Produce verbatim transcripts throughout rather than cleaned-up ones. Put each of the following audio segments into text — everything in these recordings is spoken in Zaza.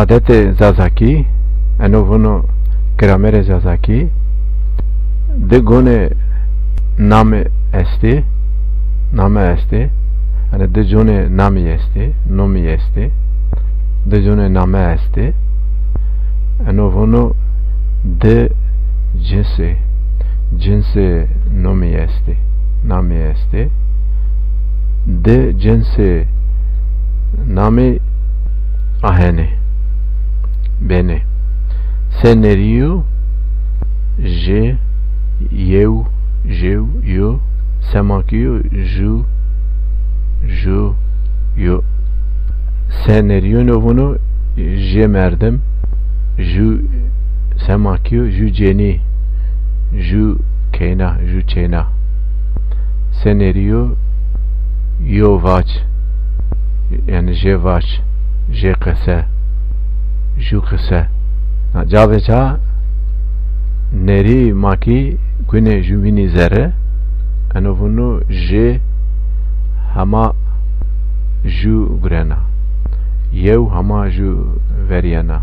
Adetê Zazakî, eno vûno gramerê Zazakî, di gonê namî estê, name estê, yanî di conê namî estê, nomî estê, di conê name estê. Eno vûno di cinsê, cinsê nomî estê, namî estê. Di cinsê namî ahenê, benê. Se nerîyo, jê, yew, jew, yo, se makîyo, ju, ju, yo. Se nerîyo no vûno, jê merdim, ju, se makîyo, ju cenî, ju keyna, ju çeyna. Se nerîyo, yo vac, yanî jê vac, jê qese, ju qise. Na ca ve ca nerî makî gunê jumînî zere, eno vûno jê hema ju gurena, yew hema ju verîyena.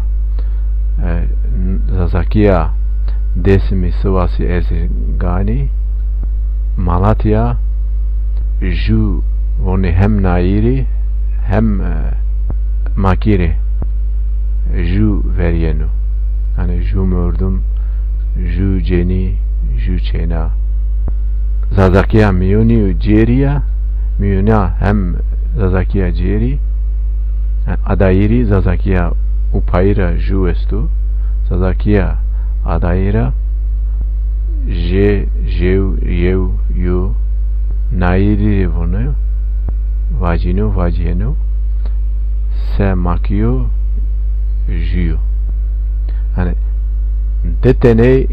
E, n-, Zazakîya Dêsimî, Sivasî, Erzîganî, Malatya ju vonê hem nayîrî hem, e, makîrî ju verîyeno. Yanî ju mordum, ju cenî, ju çeyna. Zazakîya mîyonî û cêrî ya, mîyona hem Zazakîya cêrî, yanî adayîrî Zazakîya upayî ra ju esto. Zazakîya adayî ra jê, jew, yew, yo, nayîrî rê vono, vacîno, vacîyeno, se makîyo, ju yo. Yanî di teney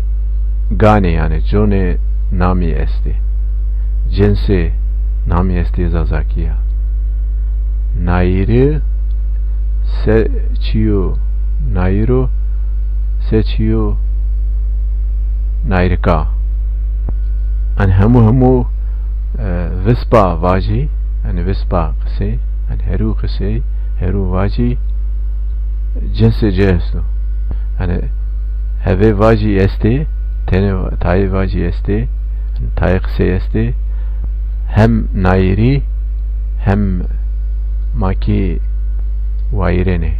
ganê, yanî conê namî estê. Cinsê namî estê Zazakîya. Nayîrî, se çîyo nayîr o, se çîyo nayîrika. Yanî hemû hemû, e, vispa vacî, yanî vispa qisey, yanî herû qisey, herû vacî, cinsê ci esto. Yanî hevê vacî estê, tenê tayê vacî estê, tayê qisey estê, hem nayîrî hem makî wayîrenê.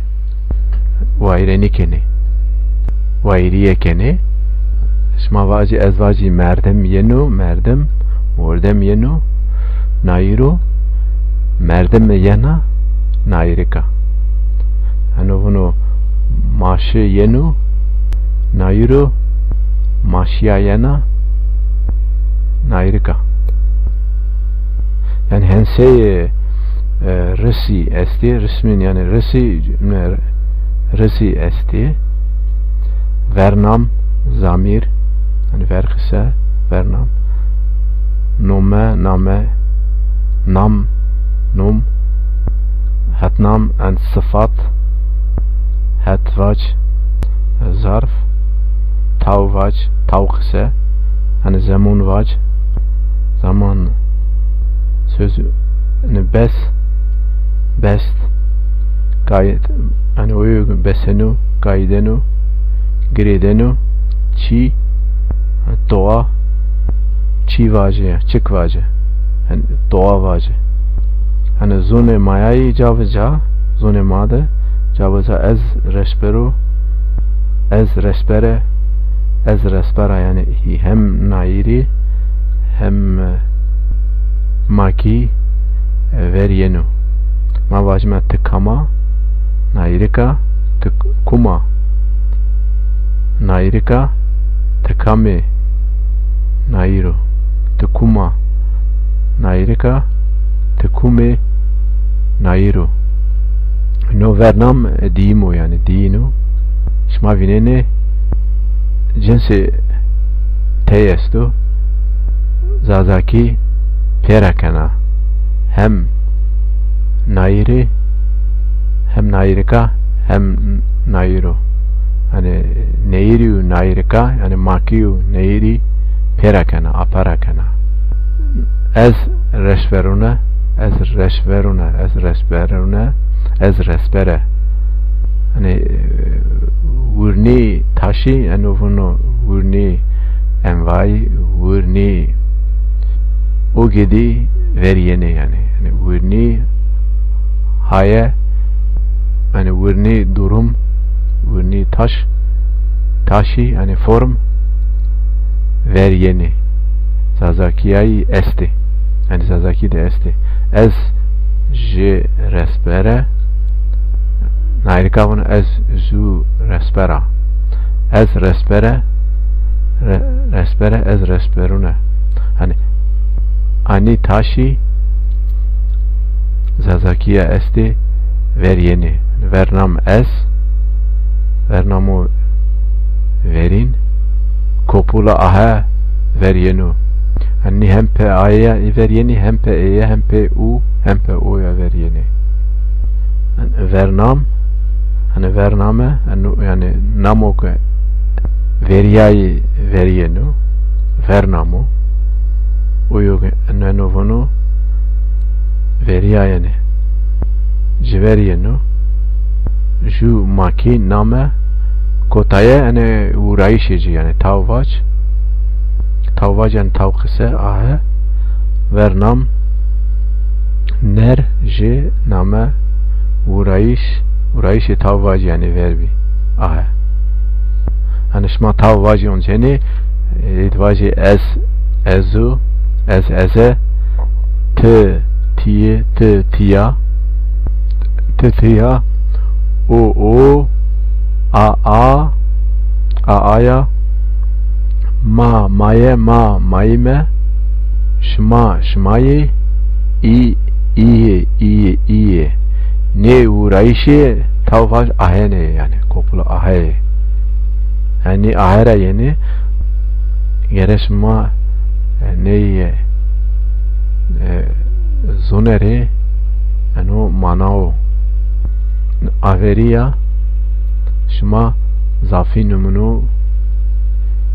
Wayîrenî kenê. Wayîrîye kenê. Şima vacî, ez vacî merdim yeno, merdim, mordem yeno, nayîr o, merdime yena, nayîrika. Eno vûno maşe yeno, nayîr o, maşîya yena, nayîrika. Yanî henseyê, e, risî estê, rismîn, yanî risî, ne, risî estê. Vernam, zamîr, yanî verqise, vernam. Nome, name, nam, nom, hetnam, yanî sifat, hetvac, zarf, tawvac, tawqise, yanî zemonvac, zaman, söz, yanî bes, best, gayet, yanî oyo beseno, gaydeno, girêdeno, çî, doğa, çî vace, çik vace, yanî doğa vace. Yanî zonê mayayî ca ve ca, zonê ma de ca ve ca ez reşber o, ez reşbere, ez reşbera, yanî hem nayîrî hem, e, makî, e, verîyeno. Ma vajîme ti kam a, nayîrika, ti kuma, nayîrika, ti kam ê, nayîr o, ti kuma, nayîrika, ti kum ê, nayîr o. No vernam, e, dîyim o, yanî dîyîn o. Şima vînenê cinsê tey esto. Zazakî pêra kena. Hem nayîrî, hem nayîrika, hem nayîr o. Yanî neyîrî û nayîrika, yanî makî û neyîrî pêra kena, apara kena. Ez reşverune, ez reşverune, ez reşverune, ez reşbere. Hani, e, wirnî taşî, eno vûno wirnî envayî, wirnî ogedî verîyenê yanî. Yanî wirnî haye, yanî wirnî durum, wirnî taş, taşî, yanî form verîyenê. Zazakîyayî estê. Yanî Zazakî de estê. Ez ji respere, nayrika vûno ez zu respera. Ez respere, re-, respere, ez resperune. Hani anî taşî Zazakîya estê verîyenê. Vernam ez, vernamo verîn, kopula ahe verîyeno. Hani hem pe aye verîyenê, hem pe eye, hem pe u, hem pe oya verîyenê. Hani vernam, hani vername, hani, yanî namo ke verîyayî verîyeno, vernamo. Oyo ke neno vûno verîyayene, ci verîyeno. Ju makî name kotaye, ene wurayîşê ci, yanî taw vac. Taw vac yanî taw qise ahe. Vernam ner ji name wurayîş, wurayîşê taw vac yanî verbî ahe. Hani şima taw vacî oncenî, e, vacî ez, ezu, ez, eze, ti, tiyi, ti, tiya, ti, tiya, o, o, a, a, a, aya, ma, maye, ma, mayîme, şima, şimayî, î, îyê, îyê, îyê. Nê wurayîşê taw vac ahenê yanî, kopula aheyê. Yanî ahe ra yenê, gere şima, e, ney, e, zûnerê, eno manao averîya, şima zafî nimûno,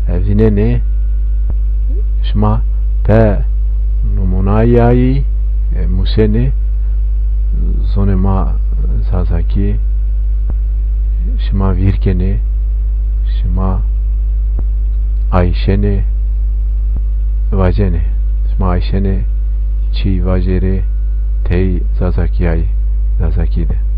e, vînenê, şima pe nimûnayayî, e, musenê, zonê ma Zazakî şima vîr kenê, şima ayşenê, vacenê. Şima ayşenê çî vajêrê tey Zazakîyayî, Zazakî de.